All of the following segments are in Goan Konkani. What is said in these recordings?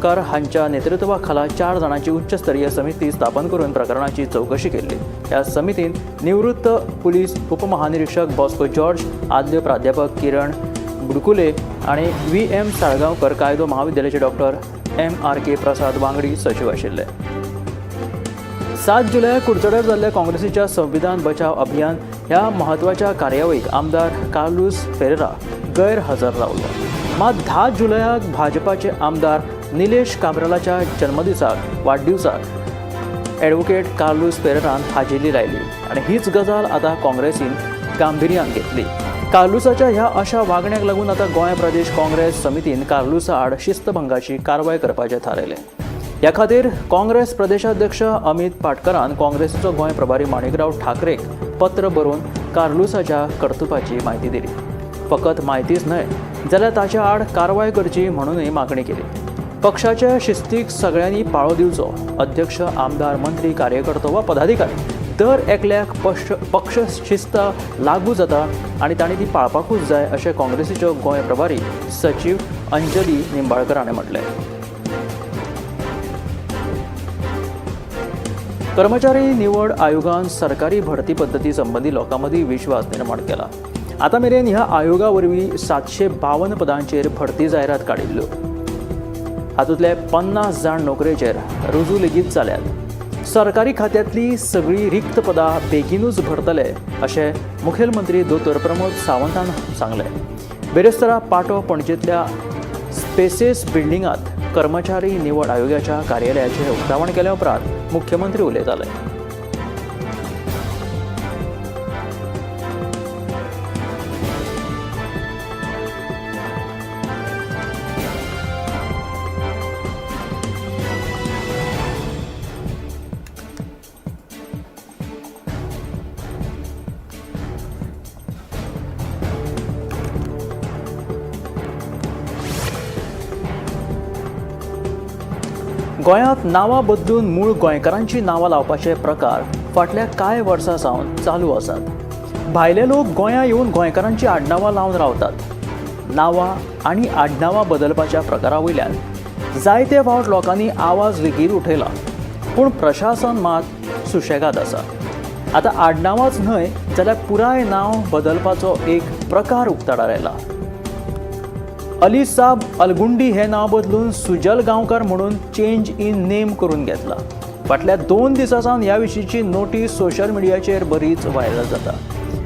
कर हांच्या नेतृत्वा खाला 4 जाणांची उच्चस्तरीय समिती स्थापन करून प्रकरणाची चवकशी केल्ली. ह्या समितीन निवृत्त पुलीस उपमहानिरीक्षक बॉस्को जॉर्ज, आदल्यो प्राध्यापक किरण बुडकुले आनी VM Salgaonkar कायदो महाविद्यालयाचे डॉक्टर MRK प्रसाद वांगडी सचिव आशिल्ले. 7 जुलयाक कुडचड्यार जाल्ल्या काँग्रेसीच्या संविधान बचाव अभियान ह्या म्हत्वाच्या कार्यावळीक आमदार कार्लूस फेरेरा गैरहजर रावलो. मात 10 जुलयाक भाजपाचे आमदार निलेश काब्रालाच्या जन्मदिसाक वाडदिवसाक ॲडव्होकेट कार्लूस फेरेरान हाजेरी लायली आनी हीच गजाल आतां काँग्रेसीन गांभिर्यान घेतली. कार्लूसाच्या ह्या अशा वागण्याक लागून आतां गोंय प्रदेश काँग्रेस समितीन कार्लूसा आड शिस्तभंगाची कारवाय करपाचें थारायलें. ह्या खातीर काँग्रेस प्रदेशाध्यक्ष अमित पाटकरान काँग्रेसीचो गोंय प्रभारी माणिकराव ठाकरेक पत्र बरोवन कार्लूसाच्या कर्तुपाची म्हायती दिली. फकत म्हायतीच न्हय जाल्यार ताच्या आड कारवाय करची म्हणूनय मागणी केली. पक्षाच्या शिस्तीक सगळ्यांनी पाळो दिवचो. अध्यक्ष, आमदार, मंत्री, कार्यकर्तो वा पदाधिकारी दर एकल्याक पक्ष शिस्त लागू जाता आनी तांणी ती पाळपाकूच जाय अशें काँग्रेसीच्यो गोंय प्रभारी सचीव अंजली निंबाळकर हाणें म्हटलें. कर्मचारी निवड आयोगान सरकारी भरती पद्दती संबंदी लोकां मदीं विश्वास निर्माण केला. आतां मेरेन ह्या आयोगा वरवीं 752 पदांचेर भरती जायरात काडिल्ल्यो. हातूंतले 50 जाण नोकरेचेर रुजू लेगीत जाल्यात. सरकारी खात्यांतली सगळीं रिक्त पदां बेगीनूच भरतले अशें मुखेलमंत्री दोतोर प्रमोद सावंतान सांगलें. बिरेस्तारा पाटो पणजेंतल्या स्पेसेस बिल्डिंगांत कर्मचारी निवड आयोगाच्या कार्यालयाचें उक्तावण केल्या उपरांत मुख्यमंत्री उलयताले. गोंयांत नांवां बदलून मूळ गोंयकारांची नांवां लावपाचे प्रकार फाटल्या कांय वर्सां सावन चालू आसात. भायले लोक गोंयां येवन गोंयकारांची आडनांवां लावन रावतात. नांवां आनी आडनांवां बदलपाच्या प्रकारा वयल्यान जायते फावट लोकांनी आवाज लेगीत उठयला, पूण प्रशासन मात सुशेगाद आसा. आतां आडनांवांच न्हय जाल्यार पुराय नांव बदलपाचो एक प्रकार उक्ताडार आयला. अली साब अलगुंडी हे नांव बदलून सुजल गांवकर म्हणून चेंज इन नेम करून घेतला. फाटल्या 2 दिसां सावन ह्या विशींची नोटीस सोशल मिडियाचेर बरीच व्हायरल जाता.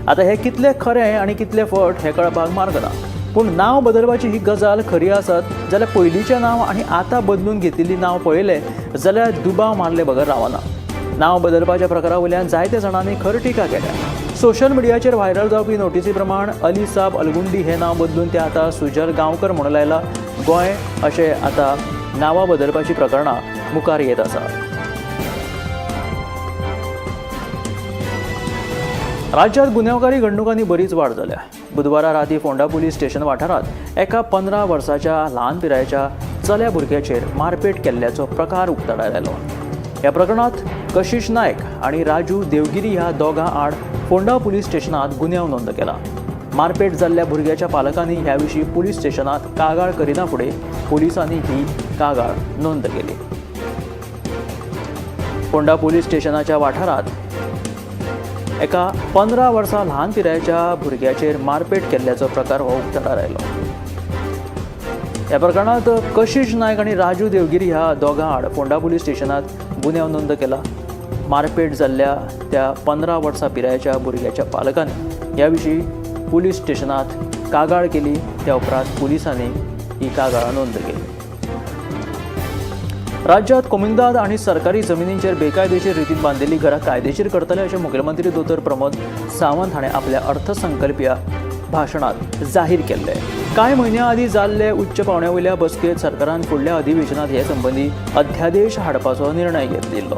आतां हें कितलें खरें आनी कितलें फट हें कळपाक मार्ग ना, पूण नांव बदलपाची ही गजाल खरी आसत जाल्यार पयलींचें नांव आनी आतां बदलून घेतिल्लीं नांव पळयलें जाल्यार दुबाव मारले बगर रावना. नांव बदलपाच्या प्रकारा वयल्यान जायते जाणांनी खर टिका केल्या. सोशल मिडियाचेर व्हायरल जावपी नोटीसी प्रमाण अली साब अलगुंडी हें नांव बदलून तें आतां सुजल गांवकर म्हणून लायला. गोंय अशें आतां नांवां बदलपाची प्रकरणां मुखार येत आसा. राज्यांत गुन्यांवकारी घडणुकांनी बरीच वाड जाल्या. बुधवारा राती फोंडा पुलीस स्टेशन वाठारांत एका 15 वर्साच्या ल्हान पिरायेच्या चल्या भुरग्याचेर मारपेट केल्ल्याचो प्रकार उक्ताडार आयलो. ह्या प्रकरणांत कशिश नायक आनी राजू देवगिरी ह्या दोगां आड फोंडा पुलीस स्टेशनांत गुन्यांव नोंद केला. मारपेट जाल्ल्या भुरग्याच्या पालकांनी ह्या विशीं पुलीस स्टेशनांत कागाळ करिना फुडें पुलिसांनी ही कागाळ नोंद केली. फोंडा पुलीस स्टेशनाच्या वाठारांत एका 15 वर्सां ल्हान पिरायेच्या भुरग्याचेर मारपेट केल्ल्याचो प्रकार हो उक्ताडार आयलो. ह्या प्रकरणांत कशिश नायक आनी राजू देवगिरी ह्या दोगां आड फोंडा पुलीस स्टेशनांत गुन्यांव नोंद केला. मारपेट जाल्ल्या त्या 15 वर्सां पिरायेच्या भुरग्याच्या पालकांनी ह्या विशीं पुलीस स्टेशनांत कागाळ केली. त्या उपरांत पुलिसांनी ही कागाळ नोंद केली. राज्यांत कोमुनिदाद आनी सरकारी जमिनींचेर बेकायदेशीर रितीन बांदिल्लीं घरां कायदेशीर करतले अशें मुखेलमंत्री दोतोर प्रमोद सावंत हाणें आपल्या अर्थसंकल्पीय भाशणांत जाहीर केल्लें. कांय म्हयन्यां आदीं जाल्ले उच्च पांवड्या वयल्या बसकेंत सरकारान फुडल्या अधिवेशनांत हे संबंदी अध्यादेश हाडपाचो निर्णय घेतिल्लो,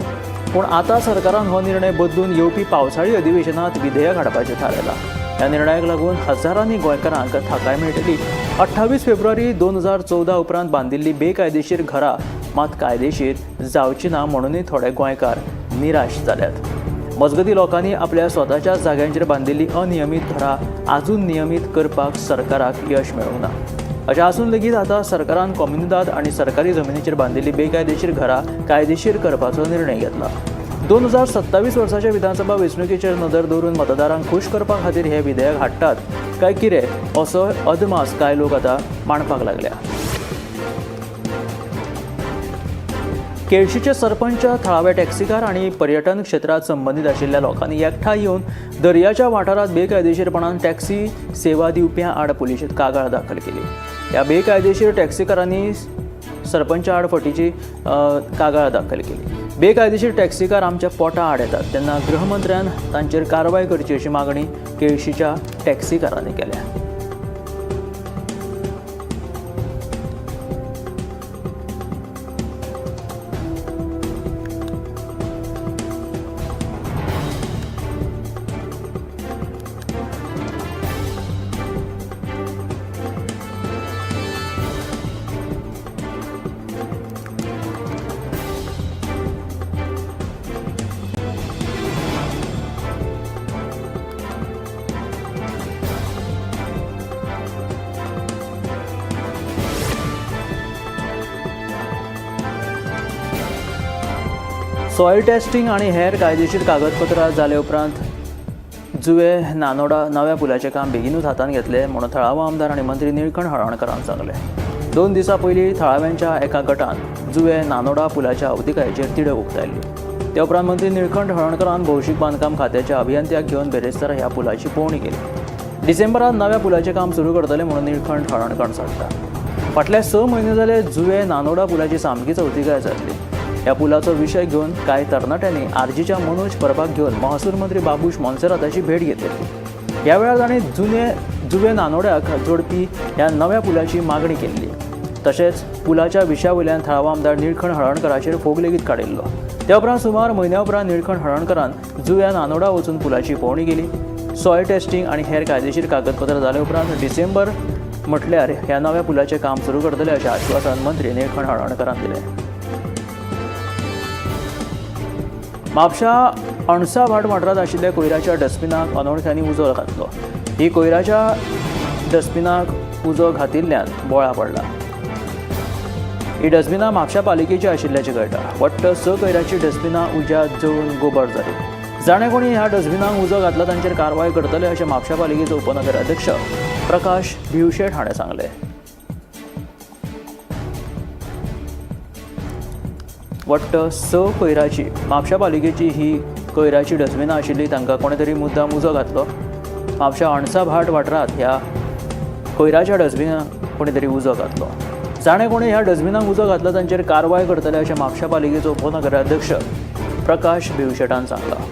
पूण आतां सरकारान हो निर्णय बदलून येवपी पावसाळी अधिवेशनांत विधेयक हाडपाचें थारायलां. ह्या निर्णयाक लागून हजारांनी गोंयकारांक थाकाय मेळटली. 28 फेब्रुवारी 2014 उपरांत बांदिल्ली बेकायदेशीर घरां मात कायदेशीर जावची ना म्हणूनय थोडे गोंयकार निराश जाल्यात. मजगतीं लोकांनी आपल्या स्वताच्या जाग्यांचेर बांदिल्ली अनियमीत घरां आजून नियमीत करपाक सरकाराक यश मेळूंक ना. अशें आसून लेगीत आतां सरकारान कोमुनिदाद आनी सरकारी जमिनीचेर बांदिल्ली बेकायदेशीर घरां कायदेशीर करपाचो निर्णय घेतला. 2027 वर्साच्या विधानसभा वेंचणुकेचेर नदर दवरून मतदारांक खूश करपा खातीर हे विधेयक हाडटात काय कितें असो अदमास कांय लोक आतां मांडपाक लागल्या. केळशीचे सरपंच, थळावे टॅक्सीकार आनी पर्यटन क्षेत्रांत संबंदीत आशिल्ल्या लोकांनी एकठांय येवन दर्याच्या वाठारांत बेकायदेशीरपणान टॅक्सी सेवा दिवप्यां आड पुलिशेंत कागाळ दाखल केली. ह्या बेकायदेशीर टॅक्सीकारांनी सरपंचा आड फटीची कागाळ दाखल केली. बेकायदेशीर टॅक्सीकार आमच्या पोटा आड येतात तेन्ना गृहमंत्र्यान तांचेर कारवाय करची अशी मागणी केळशीच्या टॅक्सीकारांनी केल्या. सॉयल टेस्टिंग आनी हेर कायदेशीर कागदपत्रां जाले उपरांत जुवे नानोडा नव्या पुलाचें काम बेगिनूच हातांत घेतलें म्हणून थळावो आमदार आनी मंत्री निळकंठ हळर्णकरान सांगलें. 2 दिसां पयलीं थळाव्यांच्या एका गटान जुवे नानोडा पुलाच्या अवतिकायेचेर तिडक उक्तायल्ली. त्या उपरांत मंत्री निळकंठ हळर्णकरान भौशीक बांदकाम खात्याच्या अभियंत्याक घेवन बेरेस्तारा ह्या पुलाची पळोवणी केली. डिसेंबरांत नव्या पुलाचें काम सुरू करतले म्हणून निळकंठ हळर्णकर सांगता. फाटल्या 6 म्हयने जाले जुवे नानोडा पुलाची सामकीच अवतिकाय जाल्ली. ह्या पुलाचो विशय घेवन कांय तरणाट्यांनी आरजीच्या मनोज परबाक घेवन महसूल मंत्री बाबूश मोन्सेराताची भेट घेतली. ह्या वेळार तांणी जुवे नानोड्याक जोडपी ह्या नव्या पुलाची मागणी केल्ली. तशेंच पुलाच्या विशया वयल्यान थळावो आमदार निळकंठ हळर्णकराचेर फोग लेगीत काडिल्लो. त्या उपरांत सुमार म्हयन्या उपरांत निळकंठ हळर्णकरान जुव्या नानोडा वचून पुलाची पळोवणी केली. सॉयल टेस्टिंग आनी हेर कायदेशीर कागदपत्रां जाले उपरांत डिसेंबर म्हटल्यार ह्या नव्या पुलाचें काम सुरू करतले अशें आश्वासन मंत्री निळकंठ हळर्णकरान दिलें. म्हापशा अणसाभाट वाठारांत आशिल्ल्या कोयराच्या डस्टबिनाक अनवळख्यांनी उजो घातलो. ही कोयराच्या डस्टबिनाक उजो घातिल्ल्यान बोळा पडला. ही डस्टबिनां म्हापशा पालिकेची आशिल्ल्याचें कळटा. वट्ट 6 कोयराची डस्टबिनां उज्यांत जळून गोबर जाली. जाणें कोणी ह्या डस्टबिनांक उजो घातला तांचेर कारवाय करतले अशें म्हापशा पालिकेचो उपनगराध्यक्ष प्रकाश भिवशेट हाणें सांगलें. वट्ट 6 कोयराची म्हापशा पालिकेची ही कोयराची डस्टबिनां आशिल्ली. तांकां कोणे तरी मुद्दाम उजो घातलो. म्हापशा अणसाभाट वाठारांत ह्या कोयराच्या डस्टबिनाक कोणी तरी उजो घातलो. जाणें कोणी ह्या डस्टबिनाक उजो घातला तांचेर कारवाय करतले अशें म्हापशा पालिकेचो उपनगराध्यक्ष प्रकाश भिवशेटान सांगलां.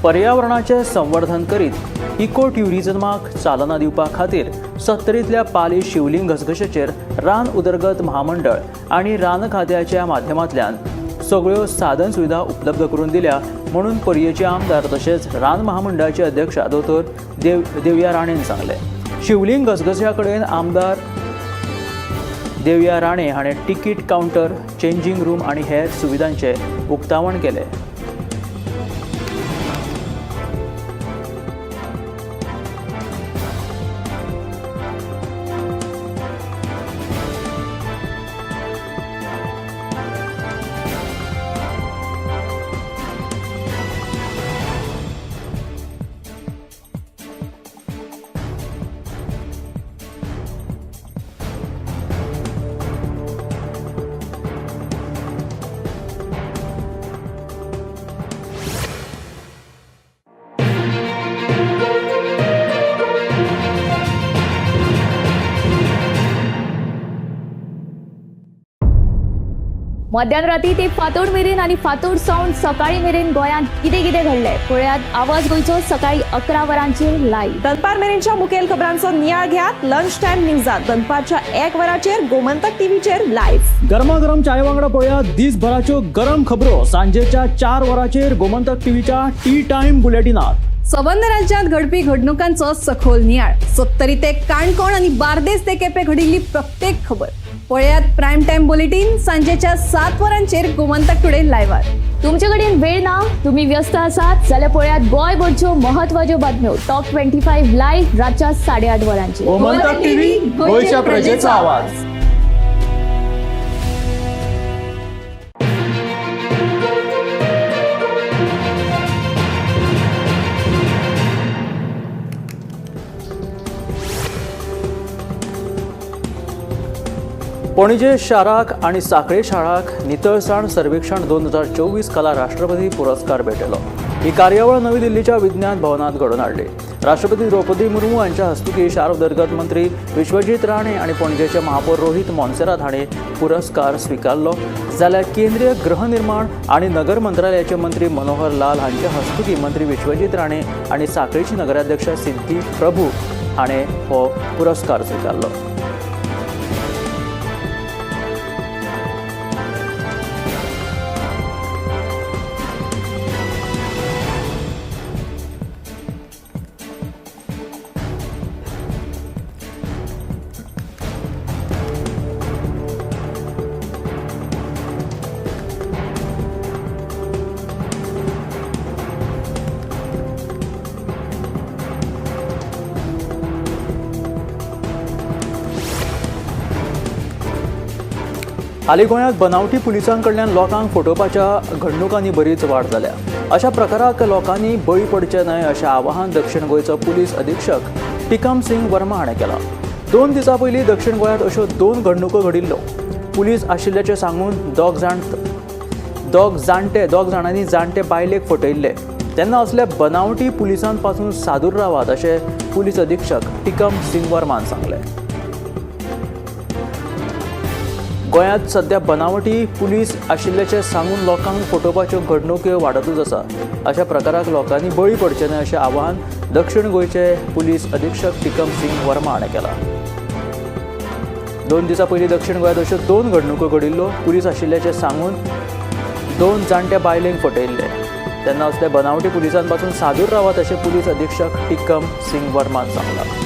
पर्यावरणाचें संवर्धन करीत इको ट्युरिजमाक चालना दिवपा खातीर सत्तरींतल्या पाली शिवलिंग घसघश्याचेर रान उदरगत महामंडळ आनी रान खात्याच्या माध्यमांतल्यान सगळ्यो साधन सुविधा उपलब्ध करून दिल्या म्हणून पर्येचे आमदार तशेंच रान महामंडळाचे अध्यक्ष दोतोर देवया राणेन सांगलें. शिवलिंग घसघश्या कडेन आमदार देवया राणे हाणें तिकीट कावंटर, चेंजींग रूम आनी हेर सुविधांचें उक्तावण केलें. मध्यान राती ते फांतोड मेरेन आनी फांतोड सावन सकाळी मेरेन गोंयांत कितें कितें घडलें पळयात आवाज गोंयचो सकाळी 11 वरांचेर लायव्ह. दनपार मेरेनच्या मुखेल खबरांचो नियाळ घेयात लंच टायम न्यूजात दनपारच्या 1 वराचेर गोमंतक टीव्हीचेर लायव्ह. गरमागरम चाय वांगडा पळयात दिसभराच्यो गरम खबरो सांजेच्या 4 वरांचेर गोमंतक टीव्हीच्या टी टायम बुलेटिनात. सबंद राज्यांत घडपी घडणुकांचो सखोल नियाळ. सत्तरी ते काणकोण आनी बार्देस ते केपें घडिल्ली प्रत्येक खबर पळयात प्रायम टायम बुलेटीन सांजेच्या 7 वरांचेर गोमंतक टुडे लायव्हार. तुमचे कडेन वेळ ना, तुम्ही व्यस्त आसात जाल्यार पळयात गोंयभरच्यो म्हत्वाच्यो बातम्यो टॉप 25 लायव्ह रातच्या 8:30 वरांचेर. गोमंतक टीव्ही, गोयच्या प्रजेचा आवाज. पणजे शाराक आनी सांखळे शाराक नितळसाण सर्वेक्षण 2024 खाला राष्ट्रपती पुरस्कार भेटयलो. ही कार्यावळ नवी दिल्लीच्या विज्ञान भवनात घडोवन हाडली. राष्ट्रपती द्रौपदी मुर्मू हांच्या हस्तुकी शार उदरगत मंत्री विश्वजीत राणे आनी पणजेचे महापौर रोहित मोन्सेरात हांणी पुरस्कार स्विकारलो. जाल्यार केंद्रीय गृहनिर्माण आनी नगर मंत्रालयाचे मंत्री मनोहर लाल हांच्या हस्तुकी मंत्री विश्वजीत राणे आनी सांखळेची नगराध्यक्ष सिद्धी प्रभू हाणें हो पुरस्कार स्विकारलो. हालीं गोंयांत बनावटी पुलिसां कडल्यान लोकांक फटोवपाच्या घडणुकांनी बरीच वाड जाल्या. अशा प्रकाराक लोकांनी बळी पडचे न्हय अशें आवाहन दक्षिण गोंयचो पुलीस अधीक्षक टिकम सिंग वर्मा हाणें केलां. 2 दिसां पयलीं दक्षिण गोंयांत अश्यो 2 घडणुको घडिल्ल्यो. पुलीस आशिल्ल्याचें सांगून दोग जाणांनी जाणटे बायलेक फटयल्ले. तेन्ना असल्या बनावटी पुलिसां पासून सादूर रावात अशें पुलीस अधीक्षक टिकम सिंग वर्मान सांगलें. गोंयांत सध्या बनावटी पुलीस आशिल्ल्याचें सांगून लोकांक फटोवपाच्यो घडणुक्यो वाडतूच आसा. अशा प्रकाराक लोकांनी बळी पडचें न्हय अशें आवाहन दक्षिण गोंयचे पुलीस अधीक्षक टिकम सिंग वर्मा हाणें केलां. 2 दिसां पयलीं दक्षिण गोंयांत अश्यो 2 घडणुको घडिल्ल्यो. पुलीस आशिल्ल्याचें सांगून 2 जाणट्या बायलेंक फटयल्ले. तेन्ना असल्या बनावटी पुलिसां पासून सादूर रावात अशें पुलीस अधीक्षक टिकम सिंग वर्मान सांगलां.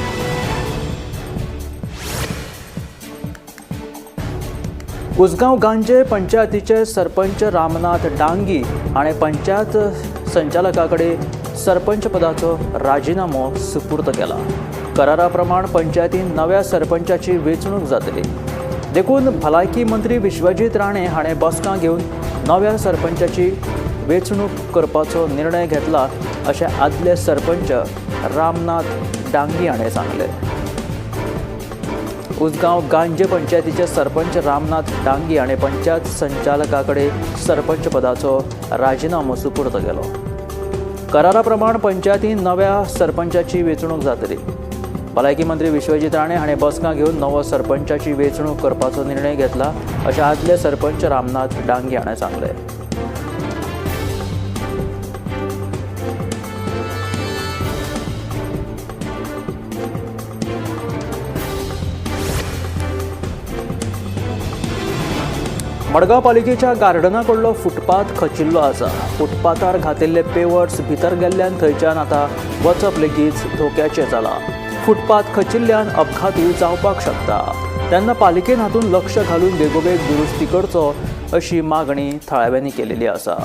उसगांव गांजे पंचायतीचे सरपंच रामनाथ डांगी हाणें पंचायत संचालका कडेन सरपंच पदाचो राजिनामो सुपूर्द केला. करारा प्रमाण पंचायतीन नव्या सरपंचाची वेंचणूक जातली. देखून भलायकी मंत्री विश्वजीत राणे हाणें बसका घेवन नव्या सरपंचाची वेंचणूक करपाचो निर्णय घेतला अशें आदले सरपंच रामनाथ डांगी हाणें सांगलें. उसगांव गांजे पंचायतीचे सरपंच रामनाथ डांगी हाणें पंचायत संचालका कडेन सरपंच पदाचो राजिनामो सुपूर्द केलो. करारा प्रमाण पंचायतीन नव्या सरपंचाची वेंचणूक जातली. भलायकी मंत्री विश्वजीत राणे हाणें बसका घेवन नवो सरपंचाची वेंचणूक करपाचो निर्णय घेतला अशें आदले सरपंच रामनाथ डांगी हाणें सांगलें. मडगांव पालिकेच्या गार्डना कडलो फुटपाथ खचिल्लो आसा. फुटपाथार घातिल्ले पेवर्स भितर गेल्ल्यान थंयच्यान आतां वचप लेगीत धोक्याचें जालां. फुटपाथ खचिल्ल्यान अपघातूय जावपाक शकता. तेन्ना पालिकेन हातूंत लक्ष घालून बेगोबेग दुरुस्ती करचो अशी मागणी थळाव्यांनी केलेली आसा.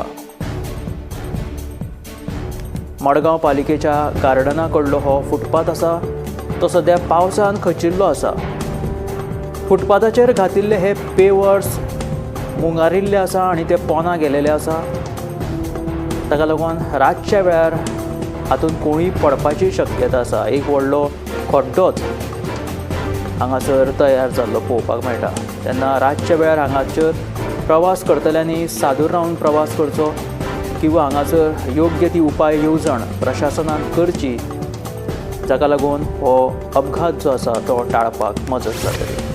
मडगांव पालिकेच्या गार्डना कडलो हो फुटपाथ आसा तो सद्या पावसान खचिल्लो आसा. फुटपाथाचेर घातिल्ले हे पेवर्स मुंगारिल्ले आसा आनी ते पोना गेलेले आसा. ताका लागून रातच्या वेळार हातूंत कोणूय पडपाची शक्यता आसा. एक व्हडलो खड्डोच हांगासर तयार जाल्लो पळोवपाक मेळटा. तेन्ना रातच्या वेळार हांगासर प्रवास करतल्यांनी सादूर रावन प्रवास करचो किंवा हांगासर योग्य ती उपाय येवजण प्रशासनान करची, जाका लागून हो अपघात जो आसा तो टाळपाक मजत जातली.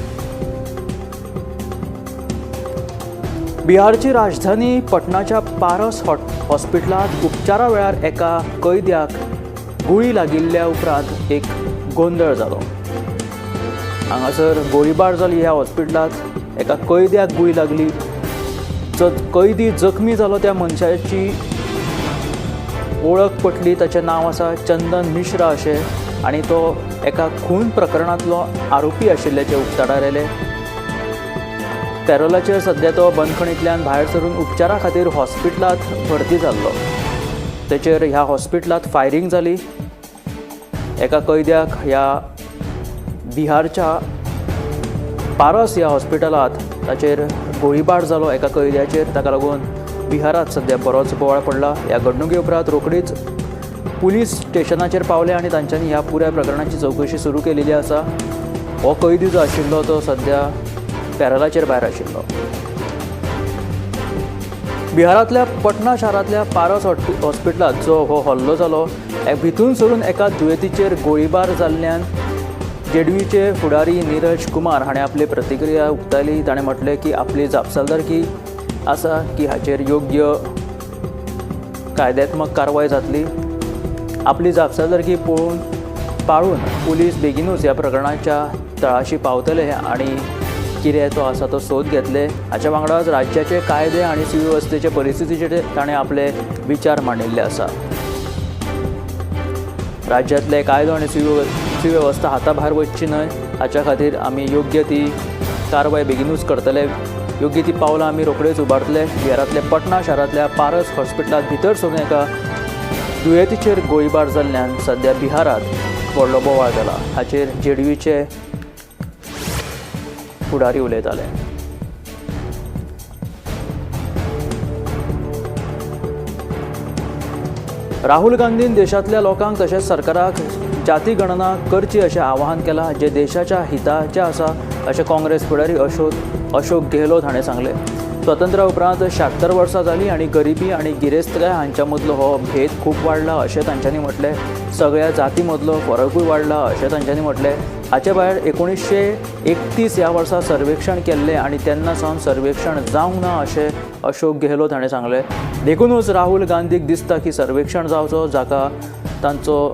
बिहारची राजधानी पटनाच्या पारस हॉस्पिटलांत उपचारा वेळार एका कैद्याक गुळी लागिल्ल्या उपरांत एक गोंदळ जालो. हांगासर गोळीबार जाली. ह्या हॉस्पिटलांत एका कैद्याक गुळी लागली. जो कैदी जखमी जालो त्या मनशाची वळख पटली. ताचें नांव आसा चंदन मिश्रा अशें आनी तो एका खून प्रकरणांतलो आरोपी आशिल्ल्याचें उक्ताडार आयलें. पॅरोलाचेर सध्या तो बंदखणींतल्यान भायर सरून उपचारा खातीर हॉस्पिटलांत भरती जाल्लो. तेचेर ह्या हॉस्पिटलांत फायरींग जाली. एका कैद्याक ह्या बिहारच्या पारस ह्या हॉस्पिटलांत ताचेर गोळीबार जालो एका कैद्याचेर. ताका लागून बिहारांत सध्या बरोच बोवाळ पडला. ह्या घडणुके उपरांत रोखडीच पुलीस स्टेशनाचेर पावले आनी तांच्यांनी ह्या पुराय प्रकरणाची चवकशी सुरू केलेली आसा. हो कैदी जो आशिल्लो तो सध्या पॅरलाचेर भायर आशिल्लो. बिहारांतल्या पटना शारांतल्या पारस हॉस्पिटलांत जो हो हल्लो जालो, भितून सरून एका दुयेंतीचेर गोळीबार जाल्ल्यान जेडीयूचे फुडारी नीरज कुमार हाणें आपली प्रतिक्रिया उक्तायली. ताणें म्हटलें की आपली जापसालदारकी आसा की हाचेर योग्य कायद्यात्मक कारवाय जातली. आपली जापसालदारकी पाळून पुलीस बेगिनूच ह्या प्रकरणाच्या तळाशी पावतले आनी कितें तो आसा तो सोद घेतले. हाच्या वांगडाच राज्याचे कायदे आनी सुवेवस्थेचे परिस्थितीचेर ताणें आपले विचार मांडिल्ले आसा. राज्यांतले कायदो आनी सुवेवस्था हाता भायर वचची न्हय हाच्या खातीर आमी योग्य ती कारवाय बेगिनूच करतले. योग्य ती पावलां आमी रोखडेच उबारतले. बिहारांतल्या पटना शारांतल्या पारस हॉस्पिटलांत भितर सरून एका दुयेंतीचेर गोळीबार जाल्ल्यान सध्या बिहारांत व्हडलो बोवाळ जाला. हाचेर जेडीयूचे फुडारी उलयताले. राहुल गांधीन देशांतल्या लोकांक तशेंच सरकाराक जाती गणना करची अशें आवाहन केलां, जें देशाच्या हिताचें आसा अशें काँग्रेस फुडारी अशोक गेहलोत हाणें सांगलें. स्वतंत्र्या उपरांत 76 वर्सां जालीं आनी गरिबी आनी गिरेस्तकाय हांच्या मदलो हो भेद खूब वाडला अशें तांच्यांनी म्हटलें. सगळ्या जाती मदलो फरकूय वाडला अशें तांच्यांनी म्हटलें. हाचे भायर 1931 ह्या वर्सा सर्वेक्षण केल्लें आनी तेन्ना सावन सर्वेक्षण जावंक ना अशें अशोक गेहलोत हाणें सांगलें. देखूनच राहुल गांधीक दिसता की सर्वेक्षण जावचो, जाका तांचो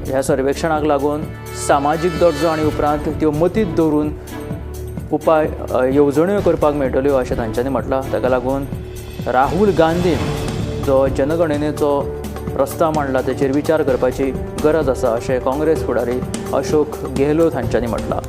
ह्या सर्वेक्षणाक लागून सामाजीक दर्जो आनी उपरांत त्यो मतींत दवरून उपाय येवजण्यो करपाक मेळटल्यो अशें तांच्यांनी म्हटलां. ताका लागून राहुल गांधीन जो जनगणनेचो प्रस्ताव मांडला तेचेर विचार करपाची गरज आसा अशें काँग्रेस फुडारी अशोक गेहलोत हांच्यांनी म्हटलां.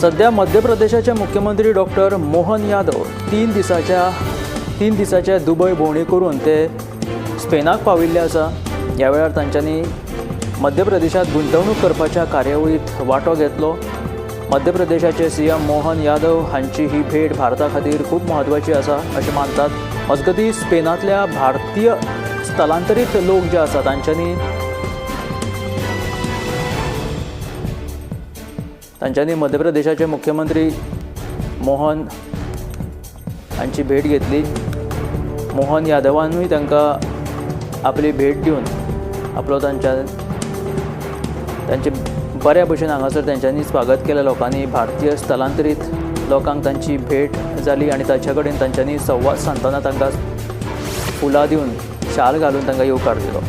सध्या मध्य प्रदेशाचे मुख्यमंत्री डॉक्टर मोहन यादव तीन दिसाच्या दुबय भोंवडी करून ते स्पेनाक पाविल्ले आसा. ह्या वेळार तांच्यांनी मध्य प्रदेशांत गुंतवणूक करपाच्या कार्यावळींत वांटो घेतलो. मध्य प्रदेशाचे सीएम मोहन यादव हांची ही भेट भारता खातीर खूब म्हत्वाची आसा अशें मानतात. मजगतीं स्पेनांतल्या भारतीय स्थलांतरीत लोक जे आसा तांच्यांनी मध्य प्रदेशाचे मुख्यमंत्री मोहन हांची भेट घेतली. मोहन यादवानूय तांकां आपली भेट दिवन आपलो तांचे बऱ्या भशेन हांगासर तांच्यांनी स्वागत केलें. लोकांनी भारतीय स्थलांतरीत लोकांक तांची भेट जाली आनी ताचे कडेन तांच्यांनी संवाद सादतना तांकां फुलां दिवन शाल घालून तांकां येवकार दिलो.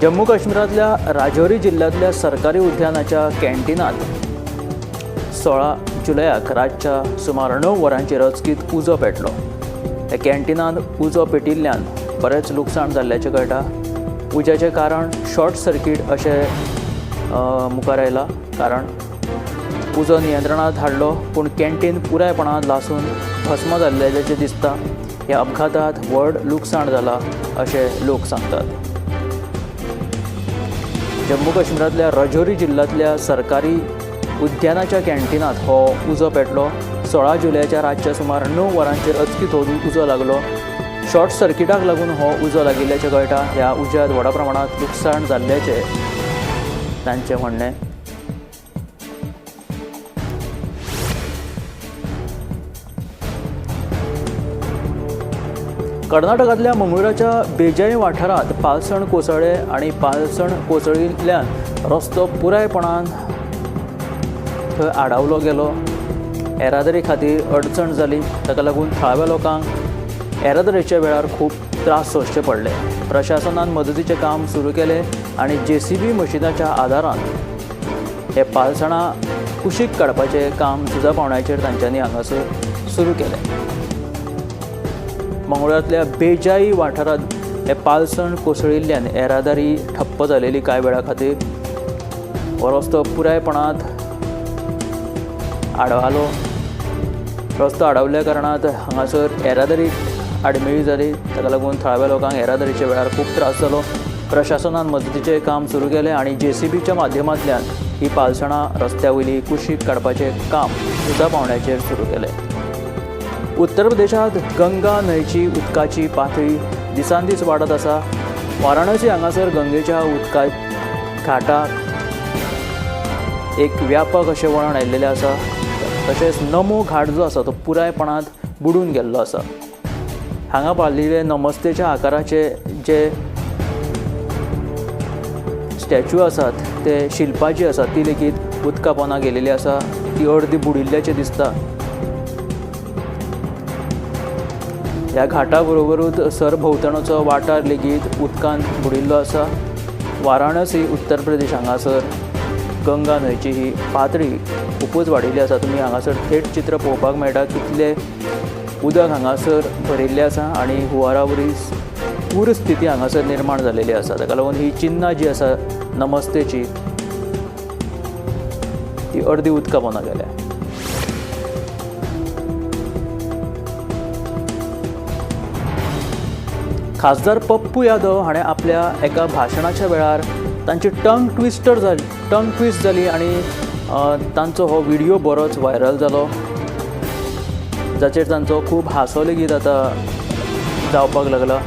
जम्मू काश्मीरांतल्या राजौरी जिल्ल्यांतल्या सरकारी उद्यानाच्या कॅन्टीनांत 16 जुलयाक रातच्या सुमार 9 वरांचेर अचकीत उजो पेटलो. ह्या कॅन्टीनांत उजो पेटिल्ल्यान बरेंच लुकसाण जाल्ल्याचें कळटा. उज्याचें कारण शॉर्ट सर्कीट अशें मुखार आयलां. कारण उजो नियंत्रणांत हाडलो पूण कॅन्टीन पुरायपणान लासून भस्म जाल्ल्याचें दिसता. ह्या अपघातांत व्हड लुकसाण जालां अशें लोक सांगतात. जम्मू काश्मीरांतल्या रजौरी जिल्ल्यांतल्या सरकारी उद्यानाच्या कॅन्टीनांत हो उजो पेटलो. 16 जुलयाच्या रातच्या सुमार 9 वरांचेर अचकीत हो उजो लागलो. शॉर्ट सर्किटाक लागून हो उजो लागिल्ल्याचें कळटा. ह्या उज्यांत व्हडा प्रमाणांत लुकसाण जाल्ल्याचें तांचें म्हणणें. कर्नाटकांतल्या मंगळूराच्या बेजाय वाठारांत पालसण कोसळ्ळें आनी पालसण कोसळिल्ल्यान रस्तो पुरायपणान थंय आडावलो गेलो. येरादारी खातीर अडचण जाली. ताका लागून थळाव्या लोकांक येरादारीच्या वेळार खूब त्रास सोंसचे पडले. प्रशासनान मदतीचें काम सुरू केलें आनी जेसीबी मशिनाच्या आदारान हे पालसणां कुशीक काडपाचें काम झुजा पावण्याचेर तांच्यांनी हांगासर सुरू केलें. मंगळूरांतल्या बेजाई वाठारांत हे पालसण कोसळिल्ल्यान येरादारी ठप्प जालेली कांय वेळा खातीर. हो रस्तो पुरायपणांत आडवालो. रस्तो आडवल्या कारणान हांगासर येरादारी आडमेळी जाली. ताका लागून थळाव्या लोकांक येरादारीच्या वेळार खूब त्रास जालो. प्रशासनान मजतीचें काम सुरू केलें आनी जेसीबीच्या माध्यमांतल्यान ही पालसणां रस्त्या वयली कुशीक काडपाचें काम उंचा पावंड्याचेर सुरू केलें. उत्तर प्रदेशांत गंगा न्हंयची उदकाची पातळी दिसान दीस वाडत आसा. वाराणसी हांगासर गंगेच्या उदका घाटाक एक व्यापक अशें वळण आयिल्लें आसा. तशेंच नमो घाट जो आसा तो पुरायपणांत बुडून गेल्लो आसा. हांगा बांदिल्ले नमस्तेच्या आकाराचे जे स्टॅच्यू आसात, ते शिल्पां जी आसात ती लेगीत उदका पोंदा गेलेली आसा. ती अर्दी बुडिल्ल्याचें दिसता. ह्या घाटा बरोबरूच सरभोंवतणचो वाठार लेगीत उदकान बुडिल्लो आसा. वाराणसी उत्तर प्रदेश हांगासर गंगा न्हंयची ही पातळी खुबूच वाडिल्ली आसा. तुमी हांगासर थेट चित्र पळोवपाक मेळटा कितलें उदक हांगासर भरिल्लें आसा आनी हुंवारा वरी पूर स्थिती हांगासर निर्माण जालेली आसा. ताका लागून ही चिन्नां जी आसा नमस्तेची ती अर्दी उदका पोंदा गेल्या. खासदार पप्पू यादव हाणें आपल्या एका भाशणाच्या वेळार तांची टंग ट्विस्टर जाली, टंग ट्विस्ट जाली आनी तांचो हो व्हिडियो बरोच व्हायरल जालो, जाचेर तांचो खूब हांसो लेगीत आतां जावपाक लागला.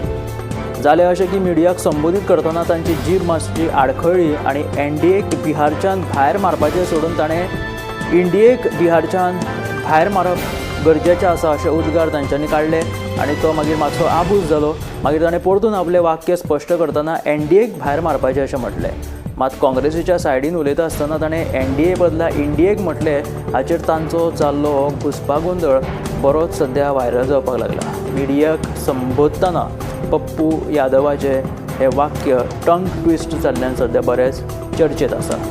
जालें अशें की मिडियाक संबोधीत करतना तांची जीब मातशी आडखळ्ळी आनी एनडीएक बिहारच्यान भायर मारपाचें सोडून ताणें इंडियेक बिहारच्यान भायर मारप गरजेचें आसा अशें उद्गार तांच्यांनी काडले आनी तो मागीर मातसो आबूज जालो. मागीर ताणें परतून आपलें वाक्य स्पश्ट करतना एनडीएक भायर मारपाचें अशें म्हटलें. मात काँग्रेसीच्या सायडीन उलयता आसतना ताणें एनडीए बदला इंडियेक म्हटलें. हाचेर तांचो जाल्लो हो घुस्पागोंदळ बरोच सद्या व्हायरल जावपाक लागला. मिडियाक संबोधतना पप्पू यादवाचें हें वाक्य टंग ट्विस्ट जाल्ल्यान सद्या बरेंच चर्चेत आसा.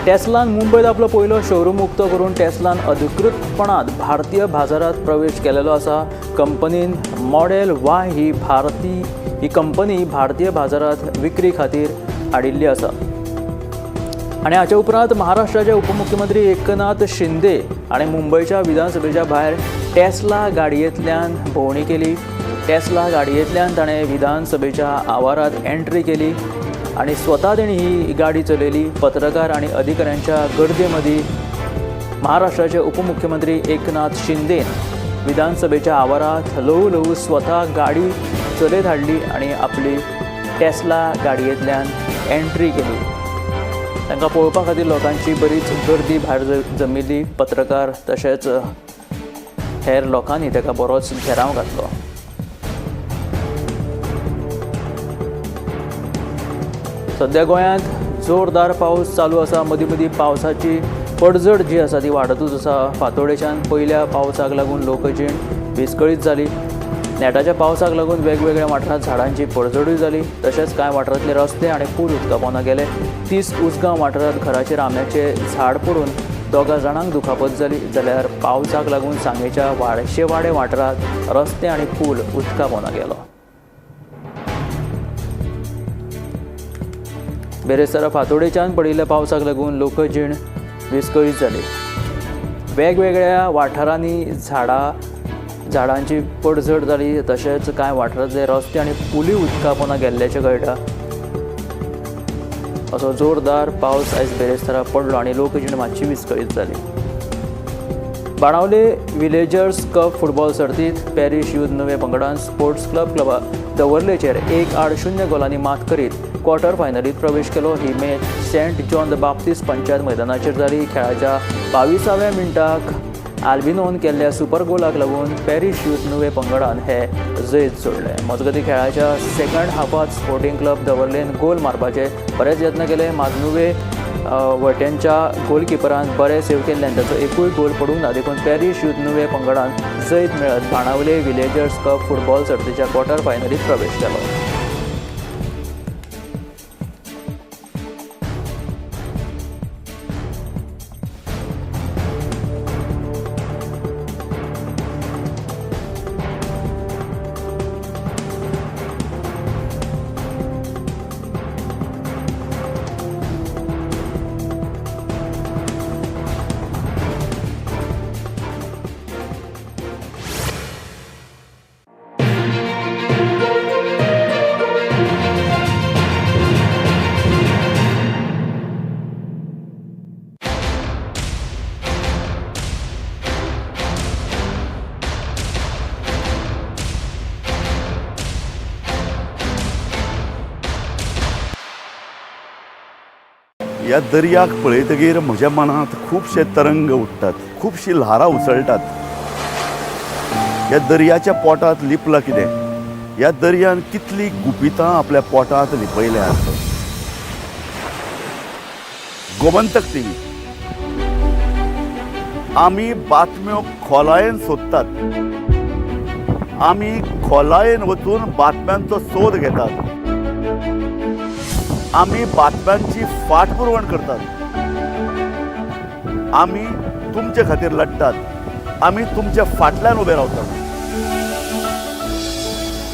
टेस्लान मुंबयत आपलो पयलो शोरूम उक्तो करून टेस्लान अधिकृतपणान भारतीय बाजारांत प्रवेश केलेलो आसा. कंपनीन मॉडेल वाय ही कंपनी भारतीय बाजारांत विक्री खातीर हाडिल्ली आसा. आनी हाचे उपरांत महाराष्ट्राचे उपमुख्यमंत्री एकनाथ शिंदे आनी मुंबयच्या विधानसभेच्या भायर टेस्ला गाडयेंतल्यान भोंवडी केली. टेस्ला गाडयेंतल्यान ताणें विधानसभेच्या आवारांत एंट्री केली आनी स्वता तेणी ही गाडी चलयली. पत्रकार आनी अधिकाऱ्यांच्या गर्दे मदीं महाराष्ट्राचे उपमुख्यमंत्री एकनाथ शिंदेन विधानसभेच्या आवारांत ल्हवू ल्हवू स्वता गाडी चलयत हाडली आनी आपली टेस्ला गाडयेंतल्यान एंट्री केली. तांकां पळोवपा खातीर लोकांची बरीच गर्दी भायर जमिल्ली. पत्रकार तशेंच हेर लोकांनी ताका बरोच घेराव घातलो. सद्या गोंयांत जोरदार पावस चालू आसा. मदीं मदीं पावसाची पडझड जी आसा ती वाडतूच आसा. फांतोडेच्यान पयल्या पावसाक लागून लोकजीण विस्कळीत जाली. नेटाच्या पावसाक लागून वेगवेगळ्या वाठारांत झाडांची पडझडूय जाली. तशेंच कांय वाठारांतले रस्ते आनी पूल उदका पोंदा गेले. 30 उसगांव वाठारांत घराचेर आंब्याचें झाड पडून 2 जाणांक दुखापत जाली. जाल्यार पावसाक लागून सांगेच्या वाडशेवाडे वाठारांत रस्ते आनी पूल उदका पोंदा गेलो. बेरेस्तारा फांतोडेच्यान पडिल्ल्या पावसाक लागून लोकजीण विस्कळीत जाली. वेगवेगळ्या वाठारांनी झाडांची पडझड जाली. तशेंच कांय वाठारांतले रस्ते आनी पुली उदका पोंदा गेल्ल्याचें कळटा. असो जोरदार पावस आयज बेरेस्तारा पडलो आनी लोकजीण मातशी विस्कळीत जाली. बाणावले विलेजर्स कप फुटबॉल सर्तींत पॅरीश यूथ नुवें पंगडान स्पोर्ट्स क्लब दवर्लेचेर 1-0 गोलांनी मात करीत क्वॉर्टर फायनलीत प्रवेश केलो. ही match Saint John the Baptist panchayat मैदानाचेर जाली. खेळाच्या 22व्या मिनटाक आल्बिनोन केल्ल्या सुपर गोलाक लागून पॅरीश यूथ नुवें पंगडान हे जैत जोडलें. मजगतीं खेळाच्या सेकंड हाफांत स्पोर्टिंग क्लब दवर्लेन गोल मारपाचे बरेच यत्न केले. मात नुवें वटेनच्या गोलकिपरान बरे सेव केल्ल्यान ताचो एकूय गोल पडूंक ना. देखून पॅरीश यूथ नुवें पंगडान जैत मेळत बाणावले विलेजर्स कप फुटबॉल सर्तीच्या क्वॉर्टर फायनलीत प्रवेश केलो. ह्या दर्याक पळयतगीर म्हज्या मनांत खुबशे तरंग उठ्ठात, खुबशीं ल्हारां उसळटात. ह्या दर्याच्या पोटांत लिपलां कितें? ह्या दर्यान कितलीं गुपितां आपल्या पोटांत लिपयल्यांत. गोमंतक टीव्ही, आमी बातम्यो खोलायेन सोदतात, आमी खोलायेन वचून बातम्यांचो सोद घेतात, आमी बातम्यांची फाटपुरवण करतात, आमी तुमचे खातीर लढटात, आमी तुमच्या फाटल्यान उबे रावतात.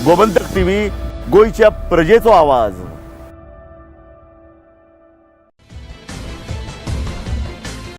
गोमंतक टीव्ही, गोंयच्या प्रजेचो आवाज.